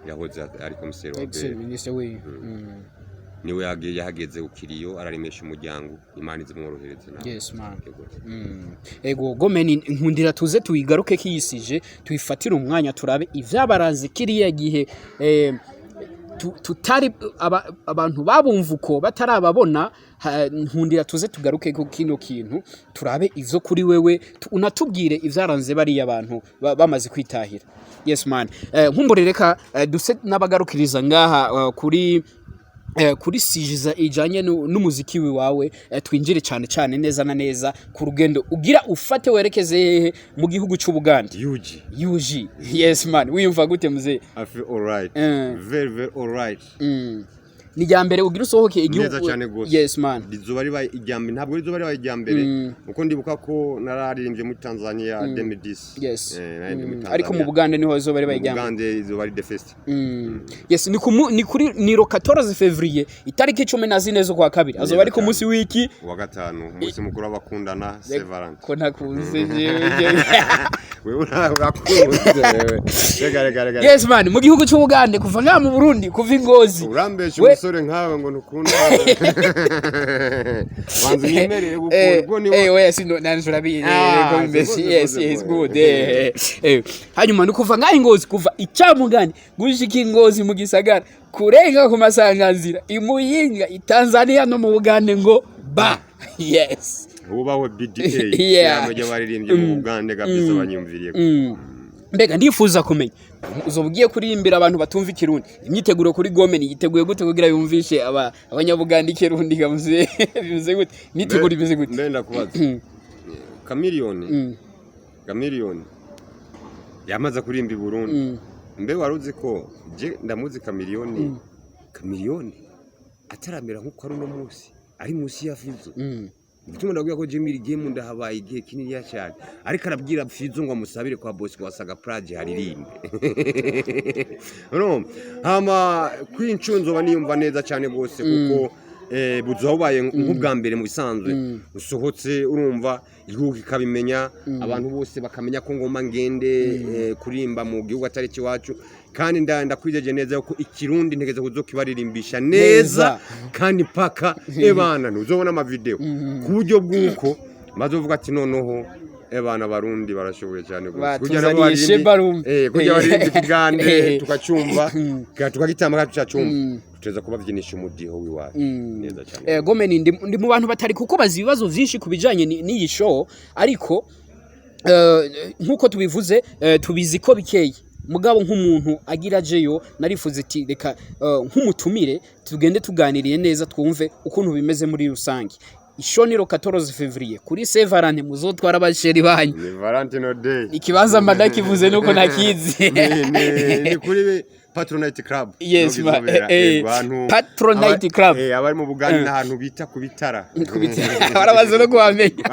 yahoze ari komiseri wa Ex BR. Ministre we. Niwe yagiye yahageze ukiriyo araremesha umuryango. Imana izimworohereze nawe. Yes, man. Yego. Ego Gomeni, nkundira tuze tuyigaruke kiyisije, tuyifatire umwanya turabe ivyabaranze kiriya gihe, tutari abantu babumva uko batarababona. Nkundira tuze tugaruke ku kino kintu, turabe ivyo kuri wewe, unatubwire ivyaranze bariya bantu bamaze kwitahira. Yes, man. Nkumbure reka duse n'abagarukiriza ngaha kuri kuri sujet ijanye n'umuziki wawe, twinjire cyane cyane neza na neza ku rugendo ugira ufate werekeze hehe mu gihugu cy'Ubugande. UG. UG, yes man. Wiyumva gute, mzee? I feel alright. Very very alright. Ni rya mbere ugira usohoke igihugu? Neza cyane gose. Yes man. Rizoba ribaye irya mbere, ntabwo rizoba ribaye irya mbere, kuko ndibuka ko nararirimbye muri Tanzania 2010. Naririmbye muri Ariko mu Tanzania. Bugande niho rizoba ribaye Mu irya mbere. Bugande izoba ari the first. Yes, ni kuri ni le 14 février, itariki 14 z'ukwa kabiri, azoba ari ku cyane. munsi w'iki? Uwa gatanu, umunsi mukuru w'abakundana, Saint Valentin. Ko ntakunze jewe? Wewe urakunze wewe. Rega rega rega. Yes man, mu gihugu cy'Ubugande, kuva ngaha mu Burundi, kuva i Ngozi. Urambesha umusore nkawe ngo ntukunda. Banza unyemerere gukunda ubwo ni Oya, sino nanje urabizi Ah, ko bimeze. c'est Yes. good, Yes, good. good. Hanyuma ni kuva ngaha i Ngozi, kuva icamugani gushika i Ngozi mu gisagara, kurenga ku masanganzira, i Muyinga, i Tanzania no mu Bugande ngo ba yes. Hubawe BDA. Yeah. Yamwe baririmbye mu Bugande kabisa banyumviriye. Mbega ndifuza kumenya, uzoba ugiye kuririmbira abantu batumva ikirundi, imyiteguro kuri Gome yiteguye gute kugira yumvishe aba abanyabuganda ikirundi? Gamuze bimeze gute? Imyiteguro imeze gute? Mbe ndakubaza. Chameleone. Chameleone yamaze kuririmba i Burundi. Mbe waruzi ko je ndamuzi Chameleone? Chameleone ataramera nkuko ari uno munsi, ari munsi ya Fizo. Bituma ndabwira ko Jimmy Game ndahabaye igihe kinini cyane, ariko arabwira Fizo ngo amusabire kwa Bosco wasaga Plage haririmbe. Urumva, hama kw'incunzo niyumva neza cyane gose, kuko buzoba bubaye nk'ubwa mbere mu bisanzwe usohotse, urumva, igihugu kikabimenya, abantu bose bakamenya ko ngomba ngende kuririmba mu gihugu atari ikiwacu, kandi ndakwijeje neza yuko ikirundi ntegeze kuzokibaririmbisha neza, kandi mpaka ebana ntuzobona amavideo ku buryo bw'uko bazovuga ati noneho ebana Barundi barashoboye cyane gose. Kugira nabo Batuzaniye Shebarumbi. Kugira baririmbe ikigande tukacumva, tukagitamba kandi tucacumva, tuteza kubabyinisha umudiho w'iwacu neza cyane. Gomeni, ndi mu bantu batari kukubaza ibibazo vyinshi ku bijanye n'iyi show, ariko nkuko tubivuze, tubizi ko bikeye, mugabo nk'umuntu agira ajeyo narifuza iti reka nk'umutumire tugende tuganiriye neza, twumve ukuntu bimeze muri rusange. Ishow ni le 14 février kuri Saint Valentin, muzotwara abachéri banyu. Ni Valentino Day. Ikibanza mba ndakivuze nuko nakizi. Ni kuri Patronite Club. Yes, Niho bizobera. Yego, ahantu- Patronite Club. Abari mu Bugande n'ahantu bita ku bitara. Barabaza no kuhamenya.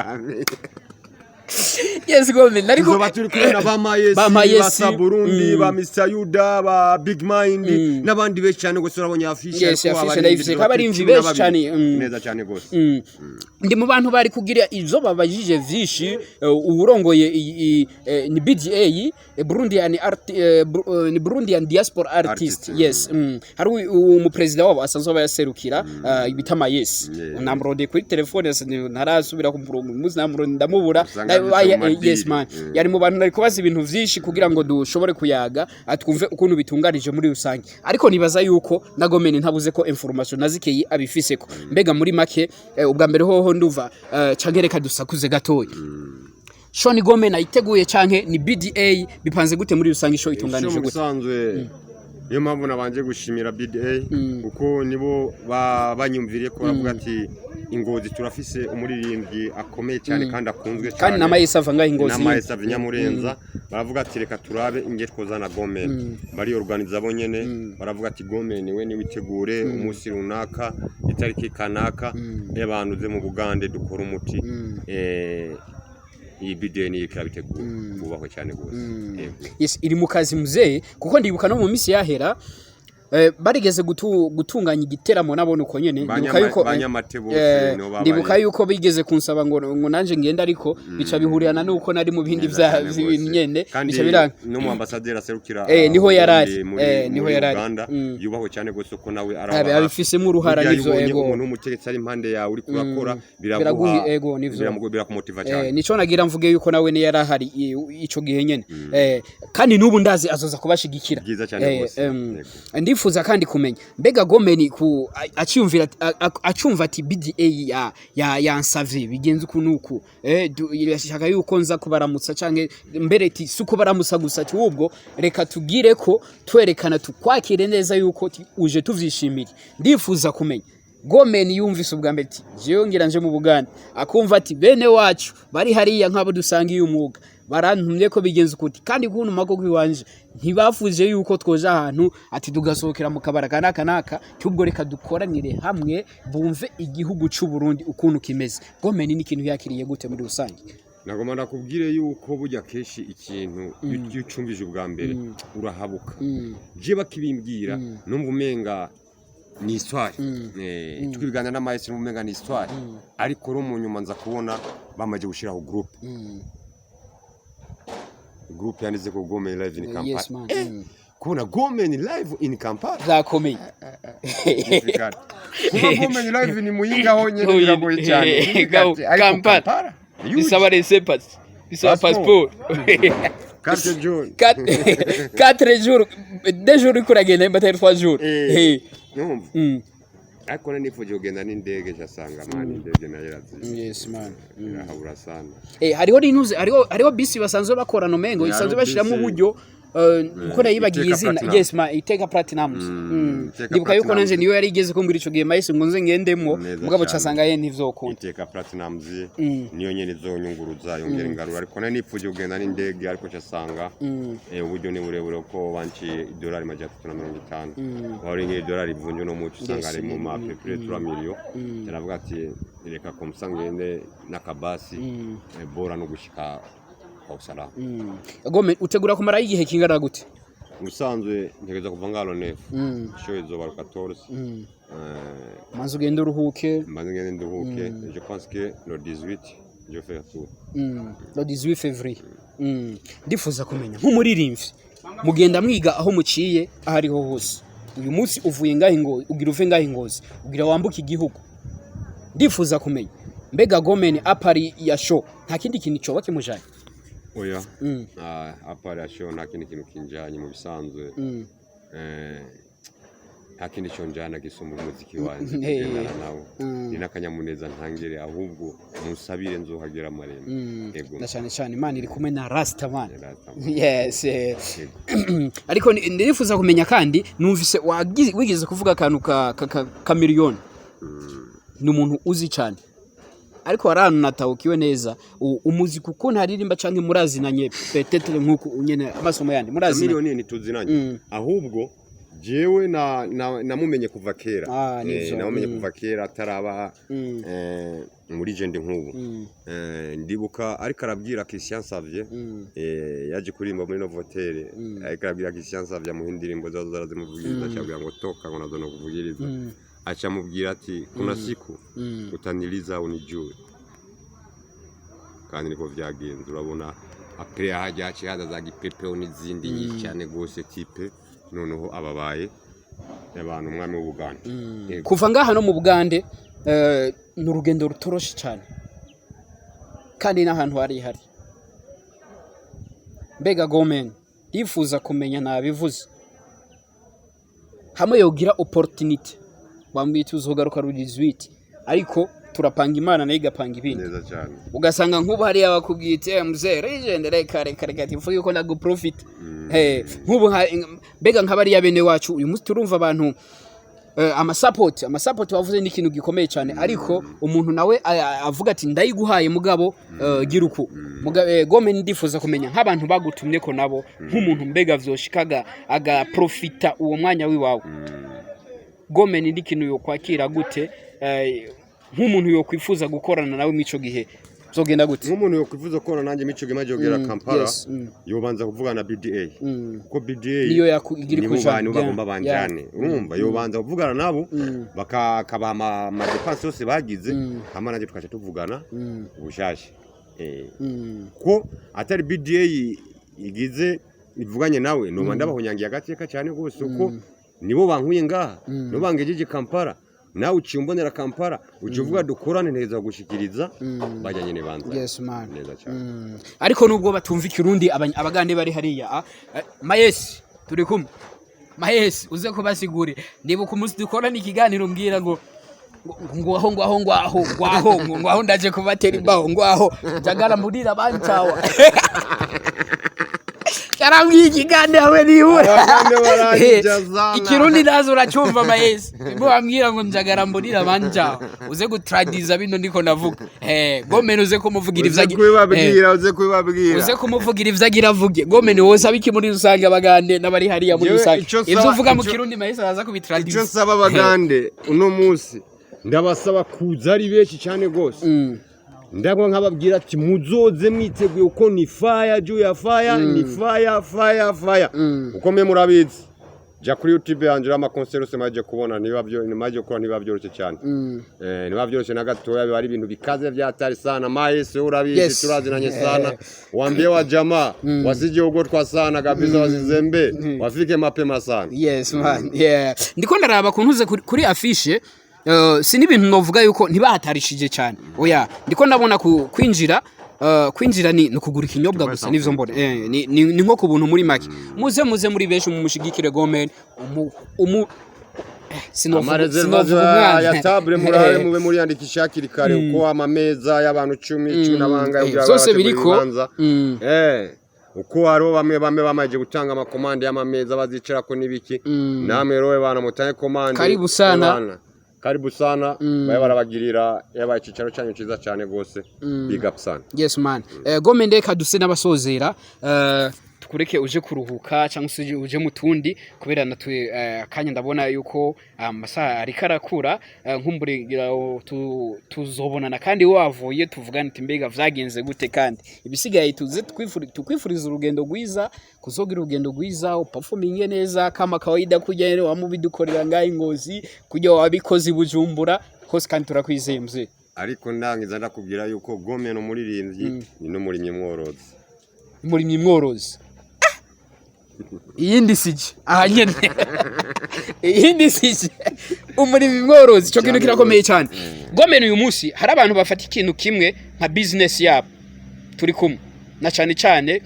Yes Gomeni, ariko Tuzoba turi kumwe na ba Mayesi, Ba Mayesi, ba Saburundi, ba Mr Yuda, ba Big Mind n'abandi benshi cyane gose. Urabonye affiche. Yes, ariko affiche abaririmbyi ndayifise, tuzoba abaririmbyi turi benshi 12. cyane, Neza cyane gose. Ndi mu bantu bari kugira ivyo babajije vyinshi. Uwurongoye ni BDA, Burundian art, ni Burundian Diaspora Artist. Artist. Yes. Hari umupresident wabo asanzwe aba yaserukira, bita Mayesi. Namurondeye kuri telefone ntarasubira kumurongo umunsi namurondeye ndamubura. Usanga yabitse mu Yes madiri. man. Yari mu bantu nari kubaza ibintu vyinshi kugira ngo dushobore kuyaga, twumve ukuntu bitunganije muri rusange, ariko nibaza yuko na Gomeni ntabuze ko information nazikeye abifiseko. Mbega muri make, ubwa mbere hoho nduva, canke reka dusakuze gatoya, show ni Gomeni ayiteguye canke ni BDA? Bipanze gute muri rusange? Show itunganije Show mu gute? bisanzwe, niyo mpamvu nabanje gushimira BDA, kuko nibo banyumviriye ko baravuga ati ingozi turafise umuririmbyi akomeye cyane kandi akunzwe cyane. Kandi na Mayesi ava ngaho ingozi. N'Amayesi ava Nyamurenza. Baravuga ati reka turabe inge twozana Gomeni. Bariyorganiza bo nyene, baravuga ati Gomeni we niwitegure umunsi runaka, itariki kanaka, abantu uze mu Bugande dukora umuti. Iyi BDA niyo irabitegura, bubahwe cyane gose. Yego. Yes, iri mu kazi muzeye, kuko ndibuka no mu minsi yahera barigeze gutunganya igiteramo nabone uko nyene. Ndibuka yuko Banyamate bose nibo babaye. Ndibuka yuko bigeze kunsaba ngo nanje ngende, ariko bica bihurirana nuko nari mu bindi Neza vya cyane vy'ibintu gose. nyene, Kandi bica biranga. no mu ambasaderi aserukira Niho yarari. Burundi Niho muri yarari. Uganda, yubahwe cyane gose ko nawe araba Abifisemo uruhara. Burya Nivyo. iyo ubonye Ego. umuntu w'umutegetsi ari impande yawe uriko urakora, Biraguha biraguha ego, nivyo. Birakumotiva cyane. Nico nagira mvuge yuko nawe ni yarahari ico gihe nyene, kandi n'ubu ndazi azoza kubashigikira. Byiza cyane gose. Ndifuza Ndifuza kandi kumenya, mbega Gomeni ku aciyumvira acumva ati BDA ya yansavye bigenze uku nuku, irashaka yuko nza kubaramutsa, canke mbere ati si ukubaramutsa gusa, ati ubwo reka tugire ko twerekana tukwakire neza yuko uje tuvyishimire. Ndifuza kumenya, Gomeni yumvise ubwa mbere ati jewe ngira nje mu Buganda, akumva ati bene wacu bari hariya nk'abo dusangiye umwuga barantumye ko bigenze ukuti, kandi kuntuma ko kwiwanje ntibafuje yuko twoja ahantu ati tugasohokera mu kabara kanaka naka, tubwo reka dukoranire hamwe bumve igihugu c'u Burundi ukuntu kimeze. Gomeni ni ikintu yakiriye gute muri rusange? Nagomba ndakubwire yuko burya kenshi ikintu iyo ucumvije ubwa mbere urahabuka. Je bakibimbwira numva umenga ni histoire. Twibiganira n'amahese numva umenga ni histoire, ariko rero mu nyuma nza kubona bamaze gushiraho groupe, groupe yanditse ko Gomeni live in Kampala. Yes man. Kubona Gomeni live in Kampala Vyakomeye. Difficult. Kuba Gomeni live ni Muyinga honyine biragoye cyane. Difficult. Ariko Kampala. Kampala huge. Bisaba laissez-passer, bisaba Passport. passport. Carte jaune. 4 jours, 2 jours uriko uragenda, nimba atari 3 jours. Numva ariko nari nifuje kugenda n'indege, nsanga man indege nayo iraziye. Yes man. Irahabura sana. Hariho n'intuze, hariho bisi basanzwe bakorana, umengo Yeah, isanzwe hariho bashiramo bisi. uburyo, kuko nayibagiye Iteka izina. Platinum. Yes ma, Iteka Platinum. Iteka Ndibuka yuko Platinum. nanje niyo yari igeze kumbwira ico gihe mahise ngo nze ngendemwo, Neza mugabo cyane. casanga ye ntivyokunda. Iteka Platinum niyo nyene izonyunguruza yongera ingarura, ariko nari nifuje kugenda n'indege, ariko casanga uburyo ni burebure, kuko banciye idolari 350. Wari nk'idolari ivunja uno muco usanga ari mu ma à peu près 3 millions. Turavuga ati reka comme ça ngende n'akabasi, bora no gushika kwa usalama. Gome, utegura kumara igihe kingana gute? Ubusanzwe ntegereza kuva ngalo 9, show izoba le 14. Manze ugende uruhuke. Mbanze ngende nduhuke. Je pense que le 18 je fais tout. Le 18 février. Ndifuza kumenya, nk'umuririmbyi mugenda mwiga aho muciye aho ariho hose, uyu munsi uvuye ngaho Ingozi, ugira uve ngaho Ingozi, ugira wambuke igihugu. Ndifuza kumenya, mbega Gomeni à part ya show nta kindi kintu coba kimujanye? Oya. Ah, à part ya show nta kindi kintu kinjanye mu bisanzwe. Nta kindi conjana gisumba umuziki wanje kugendana nawo. Ni n'akanyamuneza ntangere, ahubwo musabire nzohagera amarembo. Yego. Na cyane cyane Imana iri kumwe na Rastaman. Rastaman. Yes. Yego. Ariko ndifuza kumenya kandi numvise wigeze kuvuga akantu ka miliyoni, ni umuntu uzi cyane, ariko hari ahantu natahukiwe neza. Umuzi kuko ntaririmba canke murazinanye, peut-être nk'uku nyene amasomo yandi murazinanye? Miliyoni ntituzinanye, ahubwo jewe na namumenye kuva kera. Ah, nivyo. Namumenye kuva kera ataraba muri legend nk'ubu. Ndibuka ariko arabwira Christian Savye, yaje kuririmba muri Novotel, ariko arabwira Christian Savye amuha indirimbo zazo zarazimuvugiriza, acabwira ngo toka ngo nazo nokuvugiriza, aca amubwira ati kuna siku utaniliza unijue, kandi niko vyagenze. Urabona après hajya haciye haza za Gipepeo n'izindi nyinshi cyane gose, type noneho ababaye abantu umwami w'Ubuganda. Yego. Kuva ngaha no mu Bugande, ni urugendo rutoroshe cyane kandi n'ahantu hari hari. Mbega Gomen, yifuza kumenya, nabivuze, hamwe yogira opportunity, bambwiye tuzogaruka le 18, ariko turapanga Imana nayo igapanga ibindi. Neza cyane. Ugasanga nk'ubu hariya bakubwiye ati: "Eh, mzee legend, reka reka reka, tifuye ko ndaguprofit." Nk'ubu mbega nk'abariya bene wacu uyu munsi turumva abantu, amasapoti wavuze ni ikintu gikomeye cyane, ariko umuntu nawe avuga ati ndayiguhaye mugabo, gira uku. Gome, ndifuza kumenya nk'abantu bagutumye ko nabo nk'umuntu mbega vyoshikaga agaprofita uwo mwanya wiwawe, Gome ni ikintu yokwakira gute? Nk'umuntu yokwifuza gukorana nawe mw'ico gihe zogenda gute? Nk'umuntu yokwifuza kubona nanjye mico gimaje kugera Kampala, yobanza kuvugana na BDA, kuko BDA niyo igira nibo ikuja bantu bagomba banjane. Urumva yobanza kuvugana nabo, bakakabaha ama dépenses yose bagize, hama nanjye tukaca tuvugana ubushasha. Ko atari BDA igize ivuganye nawe, noba ndabahonyangiye agateka cyane rwose, uko nibo bankuye ngaha, nibo bangejeje Kampala. Nawe uciye umbonera Kampala, uciye uvuga dukorane, ntegeza gushikiriza bajya nyene banza. Yes man. Neza cyane. Ariko nubwo batumva ikirundi, abagande bari hariya, mayesi turi kumwe. Mahesi, uze kubasigurira. Ndibuka umunsi dukorana ikiganiro, mbwira ngo ngwaho ngwaho ngwaho ngwaho ngo ngwaho, ndaje kubatera imbaho, ngwaho njagara murira bancawa. Yarambwiye ikiganiro hamwe nibura. Abagande barangije sana. Ikirundi nazo uracyumva, Mahesi? Nibo bambwira ngo njagara mburira bancawa, uze gutradiza bino ndiko ndavuga. Gomene, uze kumuvugira Uze ivyo kubibabwira, uze kubibabwira. Uze kumuvugira ivyo agira avuge. Gomene, wose abiki muri rusange, abagande n'abari hariya muri Jewe rusange, ico ivyo uvuga mu Kirundi, Mahesi araza Icyo kubitradiza. nsaba abagande uno munsi, ndabasaba kuza ari benshi cyane rwose. Ndabwo nkababwira ati muzoze mwiteguye, uko ni fire juu ya fire, ni fire fire fire. Uko mwe murabizi, jya kuri YouTube yanjye uriya amakonseri yose maje kubona, niba byo maje gukora, niba byoroshye cyane. Niba byoroshye na gatoya, biba ari ibintu bikaze byatari sana. Mahese, urabizi, turazinanye sana. Wambie wa jamaa wasije ugotwa sana kabisa, wasizembe, wafike mapema sana. Yes man, yeah. Ndiko ndaraba kuntuze kuri affiche, si n'ibintu novuga yuko ntibahatarishije cyane, oya. Ndiko ndabona kwinjira, kwinjira ni ukugura ikinyobwa gusa, nivyo mbona. Ni nko ku buntu muri make. Muze muri benshi mumushigikire Gomen, umu sinovuga Ama réservation sinovuga umwana. ya table, murabe mube muriyandikisha hakiri kare, uko amameza y'abantu 10, 10 n'abangahe, kugira Vyose bategure biriko. ibibanza. Uko hariho bamwe bamwe bamaze gutanga amakomande y'amameza bazicarako n'ibiki. Namwe rero bana mutange commande. Karibu sana. Bana. Karibu sana, babe barabagirira yabaye icicaro cyanyu cyiza cyane gose. Big up sana. Yes man. Gome, ndeka duse n'abasozera, tukureke uje kuruhuka cyangwa se uje mu tundi, kubera natwe akanya ndabona yuko amasaha ariko arakura. Nkumbure tuzobonana kandi wavuye, tuvugane ati mbega vyagenze gute, kandi ibisigaye tuze tukwifuriza urugendo rwiza, kuzogira urugendo rwiza, uperforminge neza kama kawaida, kujya rero wamubidukorera ngaho i Ngozi, kujya wabikoze i Bujumbura hose, kandi turakwizeye mzee. Ariko ndangiza ndakubwira yuko Gome ni umuririmbyi, ni n'umurimyi mworozi. Umurimyi mworozi, iyindi sije aha nyene, iyindi sije, umurimyi mworozi, ico kintu Cyane kirakomeye rwose. cyane. Gomene, uyu munsi hari abantu bafata ikintu kimwe nka business yabo, turi kumwe na cyane cyane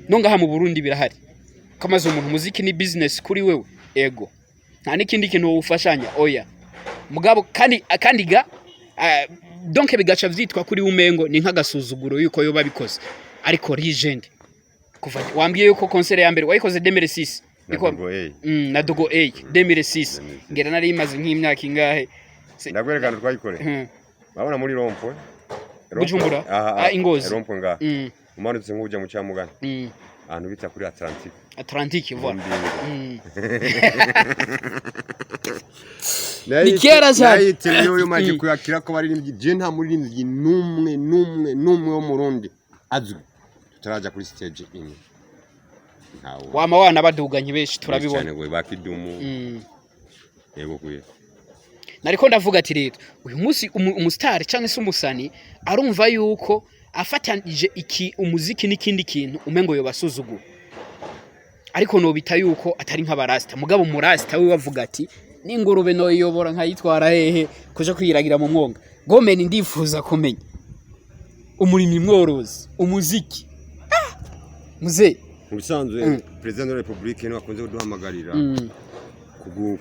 no ngaha mu Burundi birahari, kamaze umuntu muziki ni business kuri wewe, ego, nta n'ikindi kintu wufashanya, oya mugabo. Kandi ga donc bigaca vyitwa kuri umengo ni nk'agasuzuguro yuko yoba bikoze. Ariko legend, kuva wambwiye yuko concert ya mbere wayikoze 2006. Na Dogo A. Na Dogo A 2006, ngera nari imaze nk'imyaka ingahe? Ndakwerekana twayikoreye. Urabona muri rond-point. Bujumbura? Ah, i Ngozi. Rond-point ngaha. Umanutse nk'uja mu Camugana. Ahantu bita kuri Atlantique. Atlantique, voilà. Mbingo. Ni kera cyane. Nayiteruye yo maje kuyakira ko baririmbyi. Je nta muririmbyi n'umwe n'umwe n'umwe wo Murundi azwi tutaraja kuri stage imwe. Ntawe. Wama wana baduganye benshi, turabibona. Cyane gwe, ba Kidumu. Yego kuye. Nariko ndavuga ati rero uyu munsi umustar cyangwa se umusani arumva yuko afatanije iki umuziki n'ikindi kintu umengo yobasuzugura, ariko nobita yuko atari nk'abarasta. Mugabo umurasta we bavuga ati n'ingurube noyiyobora nkayitwara hehe kuja kwiragira mu mwonga. Gomeni, ndifuza kumenya umurimyi mworozi, umuziki, muze. Mu bisanzwe, président de la République niwe akunze kuduhamagarira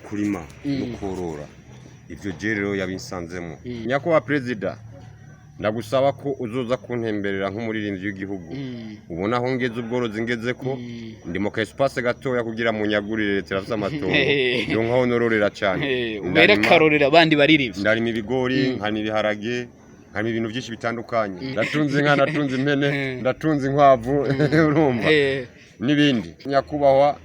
kurima no korora. Ivyo je rero yabinsanzemo. Nyakubahwa perezida, ndagusaba ko uzoza kuntemberera nk'umuririmbyi w'igihugu, ubona aho ngeze, ubworozi ngeze ko ndi mu ka espace gatoya, kugira munyagurire. Leta irafise amatongo, yo nkaho nororera cyane. Ubere akarorero abandi baririmbyi. Ndarima ibigori, nkarima ibiharage, nkarima ibintu byinshi bitandukanye. Ndatunze inka, ndatunze impene, ndatunze inkwavu, urumva, n'ibindi. Nyakubahwa,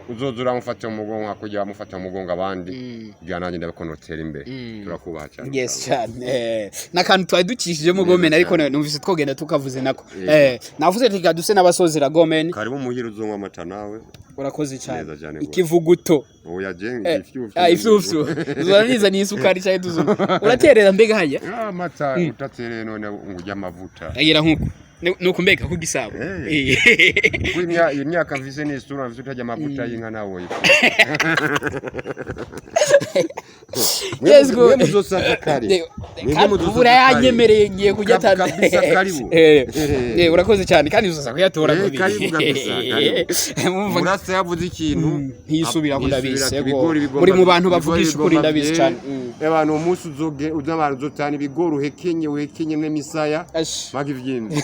uzoza uramufata mu mugongo nka kugira amufata mu mugongo abandi, kugira nanjye ndabiko notera imbere. Turakubaha cyane. Yes cyane. N'akantu twari dukishijemo Gomen, ariko numvise twogenda tukavuze nako. Navuze ati duse n'abasozera, Gomen. Karibu muhira, uzonywa amata nawe. Urakoze cyane. Neza cyane rwose. Ikivuguto. Oya, je ifyufyu. Ah, ifyufyu uzana ni isukari cyangwa tuzuna uraterera mbega hajya. Ah, amata utatereye none ngo ujye amavuta. Agira nkuko. Nuko mbega ku gisabo. Eh. Kuko imyaka mvise n'isura mvise, utarya amavuta y'inka nawe woyipfa. Yes, go. Mwe muzosaza kare. Mwebwe Kandi muzosaza ubu urayanyemereye, ngiye kujya. Kabisa, karibu. Urakoze cyane, kandi uzoza kuyatora. Karibu kabisa, karibu. Murasa yavuze ikintu Ntiyisubirako, ndabizi, ntiyisubirako. yego. Ibigori bigomba Muri mu bantu ibigori bavugisha ukuri, bigomba ndabizi vyere. cyane. Abantu umunsi uzoge uza abantu uzotana ibigori, uhekenye uhekenye n'emisaya mpaka ivyimvye.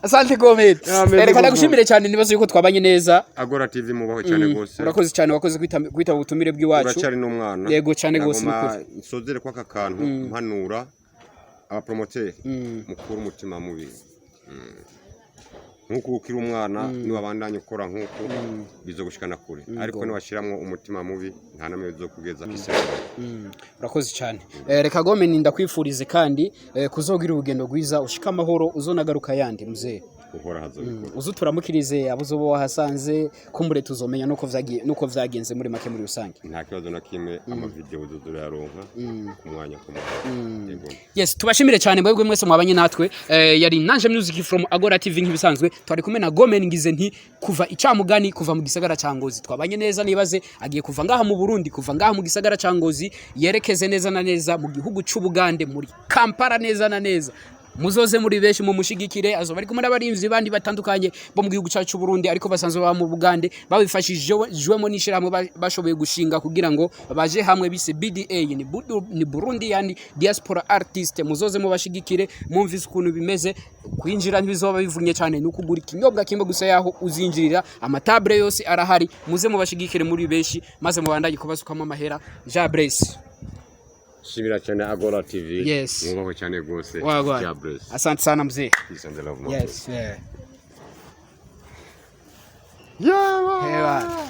Asante Gomez. Ah, merci Reka beaucoup. ndagushimire cyane, nibaze yuko twabanye neza. Agora TV, mubaho cyane gose. Urakoze cyane, wakoze kwitaba ubutumire bw'iwacu. Uracyari n'umwana. Yego, cyane gose. Nagomba Nukuri. nsozere kw'aka kantu mpanura abapromoteri: mukuru umutima mubi. Nk'uko ukiri umwana, niwabandanya ukora nk'uko, bizogushikana kure, ariko niwashiramwo umutima mubi, nta namwe bizokugeza kisera. Urakoze cyane. Reka Gome ndakwifurize kandi kuzogira urugendo rwiza, ushika amahoro, uzonagaruka yandi muzee. Uhora hazobikora. Uze turamukirize abo uzoba wahasanze, kumbure tuzomenya nuko vyagiye, nuko vyagenze muri make, muri rusange. Nta kibazo na kimwe, amavideo uzozurayaronka ku mwanya ku mwanya. Yego. Yes, tubashimire cyane mwebwe mwese mwabanye natwe. Yari Nanje Music from Agora TV. Nk'ibisanzwe twari kumwe na Gomen ngize nti kuva icamugani, kuva mu gisagara ca Ngozi. Twabanye neza, nibaze agiye kuva ngaha mu Burundi, kuva ngaha mu gisagara ca Ngozi, yerekeze neza na neza mu gihugu c'Ubugande, muri Kampala neza na neza. Muzoze muri benshi mumushigikire. Azoba ari kumwe n'abarimvyi bandi batandukanye bo mu gihugu cyacu Burundi, ariko basanzwe baba mu Bugande, babifashijwemo n'ishirahamwe bashoboye gushinga kugira ngo baje hamwe, bise BDA, ni Burundian Diaspora Artist. Muzoze mubashigikire. Mumvise ukuntu bimeze, kwinjira ntibizoba bivunye cyane, ni ukugura ikinyobwa kimwe gusa yaho uzinjirira. Amatable yose arahari. Muze mubashigikire muri benshi, maze mubandanye kubasukamo amahera. Jean Blaise. Shimira cyane Agora TV. Yes. Mwubahwe cyane rwose. Wagwan. God bless. Asante sana mzee. Peace and love, my Yes, yeah. Yeah. Hewa.